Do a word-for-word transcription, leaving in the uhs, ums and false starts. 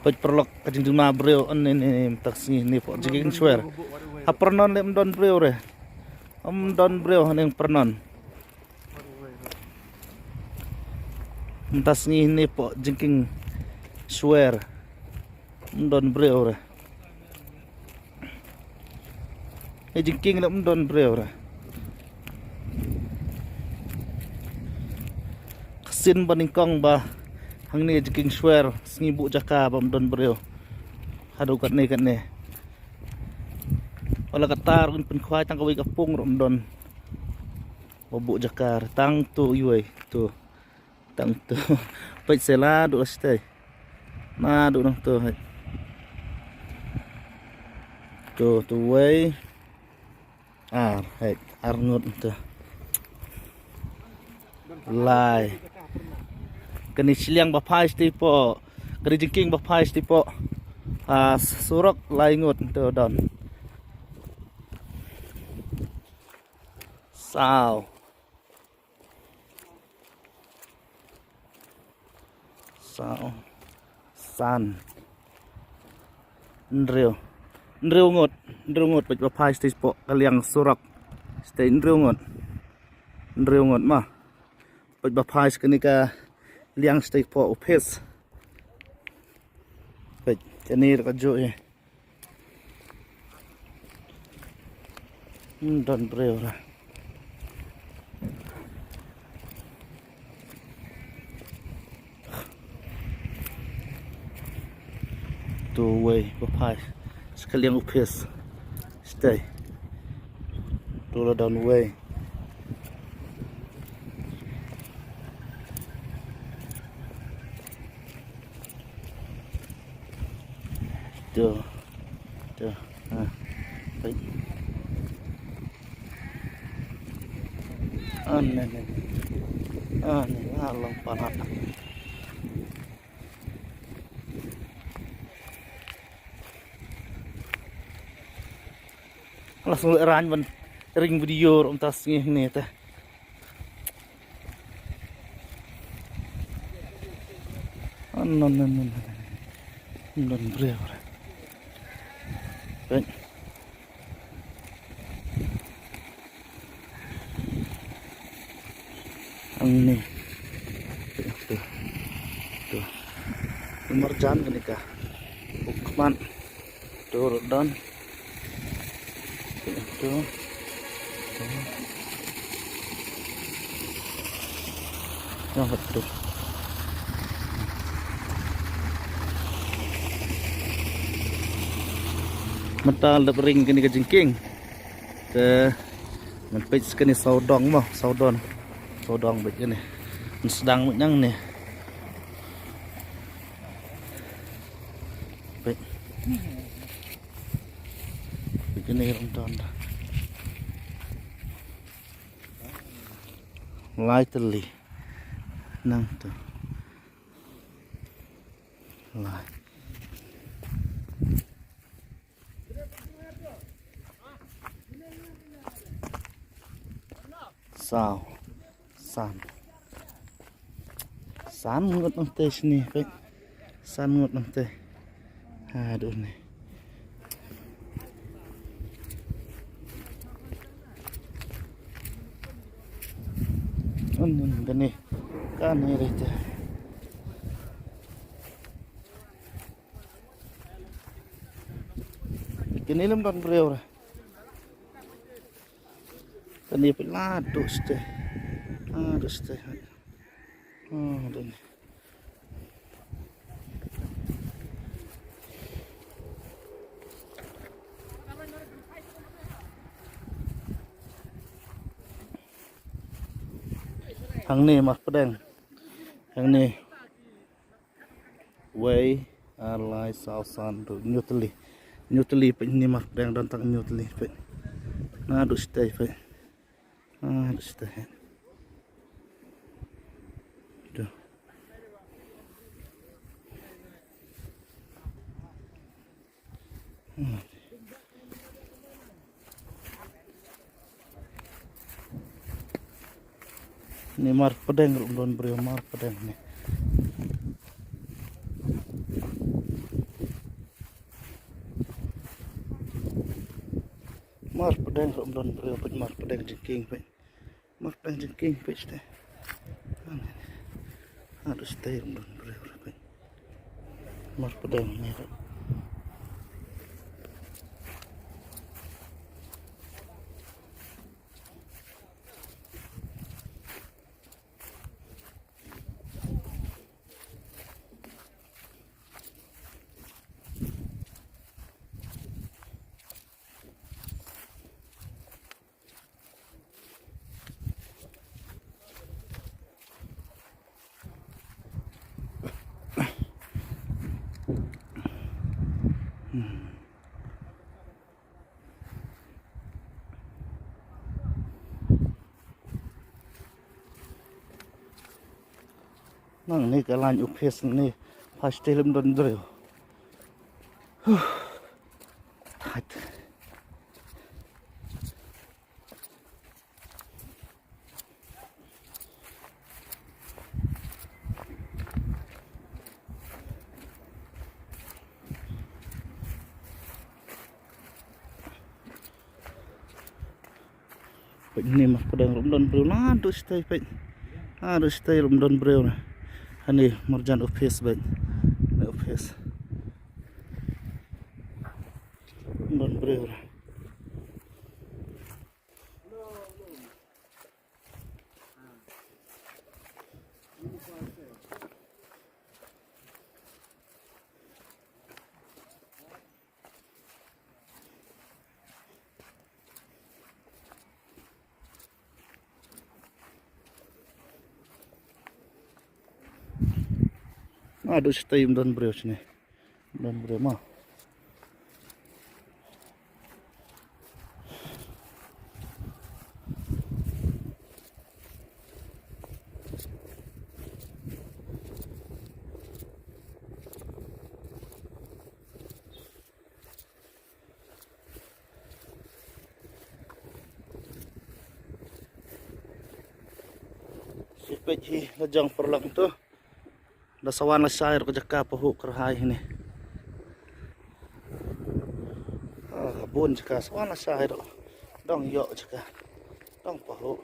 Peit paralok ka jingduna briew, ynne ne mynta ka sngi ne pok jingkieng shwer. Ha Pyrnonn leh ym don briew re. Ym don briew haneng Pyrnonn. Mynta ka sngi ne pok jingkieng shwer. Ym don briew re. Ïa jingkieng leh ym don briew re. Ka sien ba nyngkong ba hangne jingkieng shwer, sngi buh jaka ba ym don briew. Haduh katne katne. Wat la katta ruh ngin pynkhwai tang kawei ka pung ruh ym don ba buh jaka re, tang tu iwei tu. Tang tu. Peit seh la duh la shatei. Na duh nang tu hai. Tu tu wei. Ar hai ar ngut tu. Lai. Kane shiliang ba phai shatei pok. Kane jingkieng ba phai shatei pok. Ah, surok lai ngut tu don. Saw. Saw. San. Hynriew. Hynriew ngut. Hynriew ngut peit ba phai shatei pok ka liang surok. Shatei hynriew ngut. Hynriew ngut ma. Peit ba phai sha kane ka liang shatei pok u phis. Peit kane ka juh hi. Hmm, don briew ra. Tu wei ba phai. Sha ka liang u phis. Shatei. Tu la don wei. Tu. Tu. Ha. Peit. An ne ne. An ne, ah, long palat. Lah sngewleh rang ban ring video ruh mynta sngi ne te. An non non non. Non briew. Peit. Ang ni. Tu. Tu. Marjan kane ka. Ukman. Tu ruh don. Tu. Tu. Yang betul. Mynta la dep ring kane ka jingkieng. Te ngan peit sa kane sawdong mo, sawdong. Sawdong beit kane. Ngan sdang beit nangne. Peit. Peit kane ruh don. Lai tylli. Nangtu. Lai. Saw. San. San ngut nangtei shane, peit. San ngut nangtei. Haduh ne. Un, un, kane. Kane re te. Kane lem don briew re. Kane peit la duh shatei. Ah, duh shatei. Ah, duh ne. Hangne Marpdeng. Hangne. Wei, ar, lai, saw, san, hynriew, hynñiew tylli. Hynñiew tylli peit, ne Marpdeng don tang hynñiew tylli peit. Na duh shatei peit. Na duh shatei. Duh. Ne Marpdeng ruh don briew Marpdeng ne. Mar pdeng ruh ym don briew, peit, mar pdeng jingkieng, peit. Mar pdeng jingkieng, peit, shatei. Haduh shatei ruh ym don briew, peit. Mar pdeng ne ruh. Nangne ka line office nangne, phai shatei lym don briew. Huh. Tight. Peit, hangne mar pdeng ruh ym don briew, naduh shatei, peit. Naduh shatei ruh ym don briew. Hangne marjan office, peit. Hangne office. Ym don briew. Naduh shatei ym don briew shane. Ym don briew mo. Shu peit hi la jong paralok to. Da sa wan lashai ruh ka jaka pahuh kyrhai hine. Ah, bun jaka, sa wan lashai ruh. Dang ïoh jaka. Dang pahuh.